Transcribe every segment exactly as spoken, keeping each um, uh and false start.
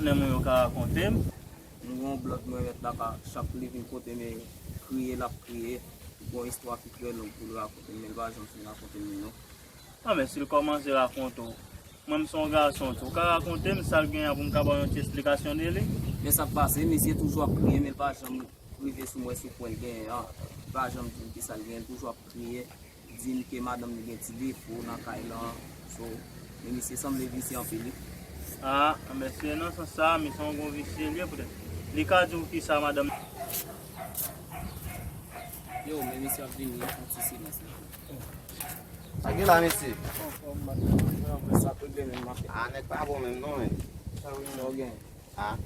Nenm ou yo ka rakonte m. M gen yon blòd mwen mèt la ka chak li vin kote m e kriye l ap kriye. Li gen yon istwa ki trè long pou l rakonte m, men l pa janm fin rakonte m li non. Anben, si l kòmanse rakonte w, mwen m se yon gason tou. Ou ka rakonte m sa l genyen pou m ka ba w yon ti esplikasyon de li? Men sa k pase, misye toujou ap kriye, men l pa janm rive sou mwen sou pwen l genyen an. Li pa janm di m kisa l genyen, li toujou ap kriye, di m ke madanm li gen ti defo nan kay lan. So, men misye sanble visye anpil wi. Ah, mesye, nan sans sa, misye yon gwo visye li ye poutèt li ka di w kisa madanm. Yo, men misye ap vini, yon ti silans la. Sa gen la, mesye? Anfòm, maten, sa tou de menm maten. Ah, nèg pa bon menm non, men. Sa wi, non, gen. Ah.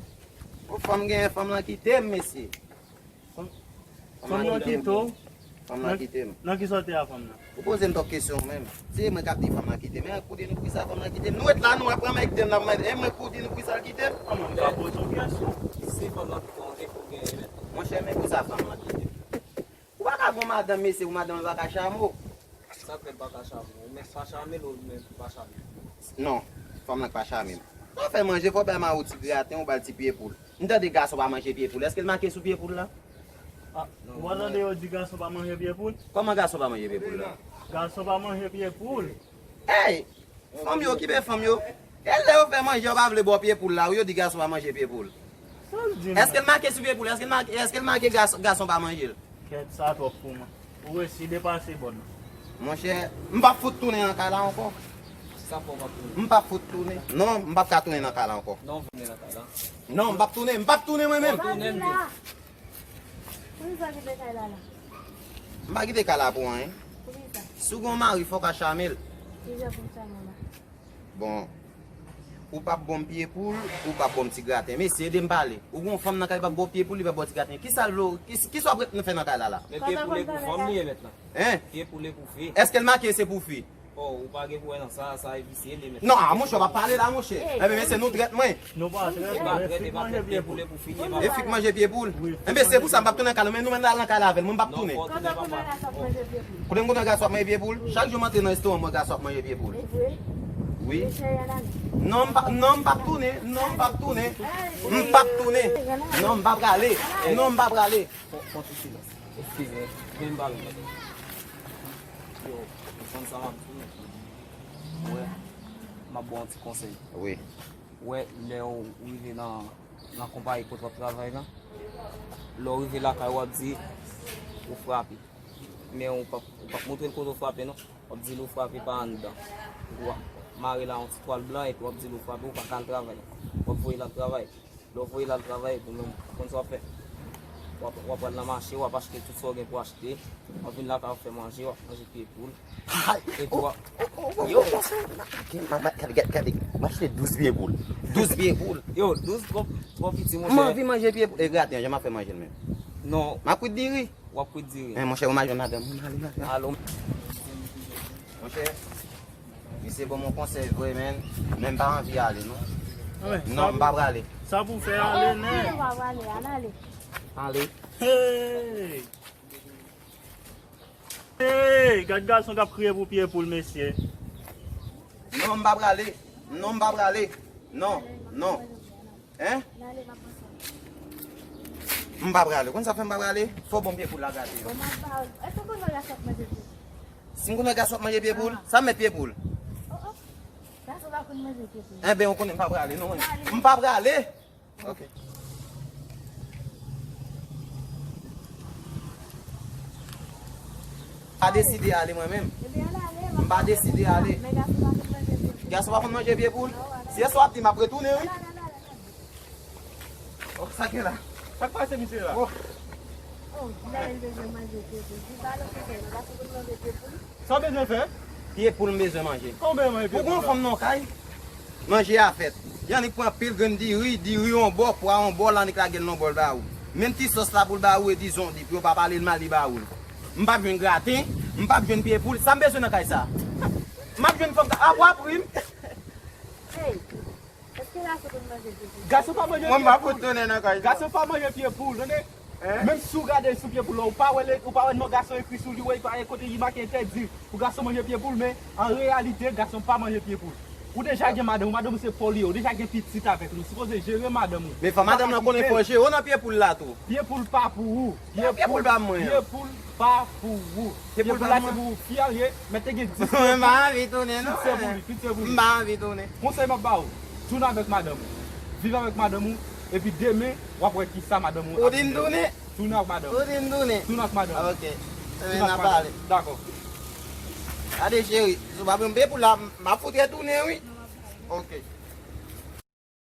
Bon, fanm gen, fanm lan kite m, mesye. Fanm lan kite w? Fanm lan kite m. Nan ki sa w te a fanm nan? Ou poze m twòp kesyon menm. Se mwen k ap di fanm lan kite m. Men kou di nou poukisa fanm lan kite m. Nou ret la, nou ap pran mèg de m la, men mwen kou di nou poukisa l kite m. Kòman m ka poze w kesyon? Se fanm lan kite w, se pou genyen menm. Monchè, men poukisa fanm lan kite m. Ou pa ka gon madanm, mesye, ou madanm pa ka chame w. Sa k fè l pa ka chame w? Ou menm pa chame l, ou menm pa chame l? Non, fanm lan k pa chame m. Lè w fè manje, fò w bay mari w ti graten, ou ba l ti pye poul. M tande gason pa manje pye poul. Èske l make sou pye poul la? Ah, ou pa tande yo di gason pa manje pye poul? Kòman gason pa manje pye poul la? Gason pa manje pye poul. Ey! Fanm yo, okipe fanm yo. E lè yo fè manje, yo pa vle ba w pye poul la, wi, yo di gason pa manje pye poul. Sa l di m? Èske l make sou pye poul? Èske l make, èske l make gas-, gason pa manje l? Kèt, sa twòp pou mwen. Ou resi depase bòn nan. Monchè, m p ap fout tounen nan kay la ankò. Sa fè w p ap tounen? M p ap fout tounen. Non, m p ap ka tounen nan kay la ankò. Non, tounen nan kay la. Non, m p ap tounen, m p ap tounen mwen menm. Tounen m tou. Poukisa w kite kay la la? M pa kite kay la pou anyen. Poukisa? Si w gen yon mari, fò w ka chame l. Kijan pou m chame w la? Bon, ou p ap ban m pye poul, ou p ap ban m ti graten. Mesye, ede m pale. Ou gen yon fanm nan kay, li p ap ba w pye poul, li p ap ba w ti graten. Kisa l vle w, ki, kisa w ap ret fè nan kay la la? Men pye poul e pou fanm li ye mèt la. Hein? Pye poul e pou fi. Èske l make se pou fi? Oh, ou pa gen pou wè nan sa, sa e visye li ye mèt la. Non, a monchè, w pa pale la, monchè. Enben, mesye, nou trèt mwen. Nou pa trèt, e pa trèt, e pa trèt, pye poul e pou fi, e pa... E fi k manje pye poul. Enben, se pou sa m p ap tounen nan kay la, men nou menm al nan kay la avè l, mwen m p ap tounen. Kote m konnen gason ap manje pye poul? Chak jou m antre nan restoran, m wè gason ap manje pye poul. Wi. Non, m pa, non, m p ap tounen. Non, m p ap tounen. M p ap tounen. Non, m pa prale. Non, m pa prale. Fon, fon ti silans. Eskize, men m pale. Yo, ou konn sa m ap di w? Wè, m ap ba w yon ti konsèy. Wi. Wè, lè w rive nan, nan konpayi kote w ap travay la, lè w rive lakay, w ap di ou frape. Men ou p ap, ou p ap montre l kote w frape non. W ap di l ou frape pa anndan. Epi w ap mare l a yon ti twal blan, epi w ap di l ou frape, ou pa ka al travay. W ap voye l al travay. Lè w voye l al travay, ou menm, ou konn sa w ap fè. W ap, w ap al nan mache, w ap achte tout sa w gen pou achte. W ap vin lakay, w ap fè manje, w ap manje pye poul. Epi w ap... Yo, gade, gade, gade, m achte douz pye poul. Douz pye poul. Yo, douz twò, twò piti, monchè. M anvi manje pye poul. E graten an, jan m ap fè manje l menm? Non. M ap kwit diri. W ap kwit diri. Men monchè, mwen mache madanm mwen, ale madanm. Alo. Monchè, misye ban m yon konsèy vre, men, men m pa anvi ale, non. Non, m pa prale. Sa pou fè ale, nen. Ou pa prale, al ale. Ale. Hey! Hey! Gad gason k ap kriye pou pye poul, mesye. Non, m pa prale. Non, m pa prale. Non, non. Hein? M pa prale. Konn sa fè m pa prale? Fò bon pye poul la gate yo. Si m konn wè gason ap manje pye poul, sa m met pye poul. Enben, ou konnen m pa prale, non. M pa prale. Ok. M pa deside ale mwen menm. M pa deside ale. Gason pa konn manje pye poul. Si yè swa ap di m ap retounen, wi. Oh, sa gen la? Sa k pase misye la? Oh. Oh, m ta renmen bezwen manje pye poul. Di ba l oke, kay nan gason pou manje pye poul. Sa w bezwen fè? Pye poul m bezwen manje. Sa w bezwen manje pye poul la? Ou gon fanm nan kay? Manje a fèt. Yannick pran pil grenn diri, diri yon bò, pwa yon bò, l annik lage l nan bòl ba ou. Menm ti sòs la pou l ba ou e dizon di, pou yo pa pale l mal, li ba ou l. M p ap jwenn graten, m p ap jwenn pye poul. Sa m bezwen nan kay sa? M ap jwenn fanm sa, a w ap ri m. Hey. Èske gason konn manje pye poul? Gason pa manje pye poul. Mwen m pa fout tounen nan kay sa. Gason pa manje pye poul, tande? Hein? Menm si w gade sou pye poul la, ou pa wè le, ou pa wè non gason ekri sou li, wè, pa gen kote li make entèdi pou gason manje pye poul, men an reyalite, gason pa manje pye poul. Ou deja gen madanm ou, madanm ou se pa w li ye, ou deja gen pitit avèk li, ou sipoze jere madanm ou. Men fò madanm nan konnen fò jere w nan pye poul la tou. Pye poul pa pou ou. Pye poul pa mwen. Pye poul pa pou ou. Pye poul la se pou fi a l ye, men te gen dis. Mwen pa anvi tounen non. Tout se pou li, tout se pou li. Mwen pa anvi tounen. Konsèy m ap ba ou, tounen avèk madanm ou. Viv avèk madanm ou, epi demen, w ap wè kisa madanm ou. Ou di n tounen? Tounen ak madanm ou. Ou di n tounen? Tounen ak madanm ou. Ok. Tounen nan pale. Dakò. Gade cheri, sou pa pye pou la, m ap fout retounen wi. Ok.